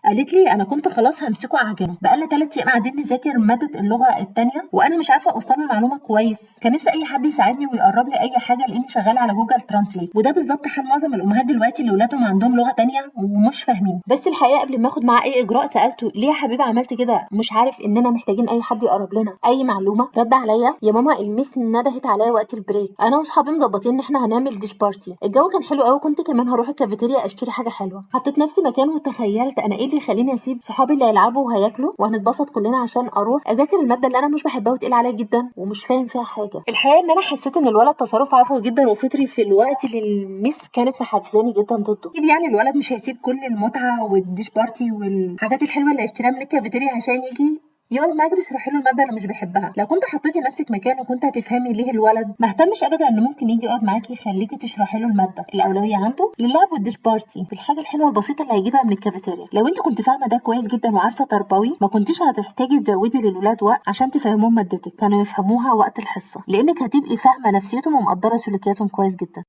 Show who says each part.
Speaker 1: قالت لي انا كنت خلاص همسكه اعجنه، بقالنا 3 ايام قاعدين نذاكر مادة اللغة الثانية وانا مش عارفه اوصل له المعلومة كويس. كان نفسي اي حد يساعدني ويقرب لي اي حاجة لاني شغالة على Google Translate، وده بالظبط حال معظم الامهات دلوقتي اللي ولادهم عندهم لغة ثانية ومش فاهمين. بس الحقيقة قبل ما اخد معاه اي اجراء سالته ليه يا حبيبي عملت كده، مش عارف اننا محتاجين اي حد يقرب لنا اي معلومة. رد عليا يا ماما ال miss ندهت عليا وقت ال break، انا واصحابي مظبطين ان احنا هنعمل dish party، الجو كان حلو قوي، كنت كمان هروح الكافيتيريا اشتري حاجة حلوة. حطيت نفسي مكانه وتخيلت انا ايه اللي يخليني اسيب صحابي اللي هيلعبوا وهياكلوا وهنتبسط كلنا عشان اروح اذاكر المادة اللي انا مش بحبها وتقيل عليا جدا ومش فاهم فيها حاجة. الحقيقة ان انا حسيت ان الولد تصرف عفوي جدا وفطري في الوقت اللي ال miss كانت محفزاني جدا ضده. اكيد يعني الولد مش هيسيب كل المتعة وال dish party والحاجات الحلوة اللي هيشتريها من الكافيتيريا عشان يجي يقعد معاكي تشرحي له المادة اللي مش بيحبها. لو كنت حطيتي نفسك مكانه كنت هتفهمي ليه الولد ما اهتمش ابدا انه ممكن يجي يقعد معاكي يخليكي تشرحي له الماده. الاولوية عنده للعب وال dish party بالحاجة الحلوة البسيطة اللي هيجيبها من الكافيتيريا. لو انت كنت فاهمه ده كويس جدا وعارفه تربوي ما كنتيش هتحتاجي تزودي للولاد وقت عشان تفهموهم مادتك، كانوا يفهموها وقت الحصة لانك هتبقي فاهمه نفسيتهم ومقدره سلوكياتهم كويس جدا.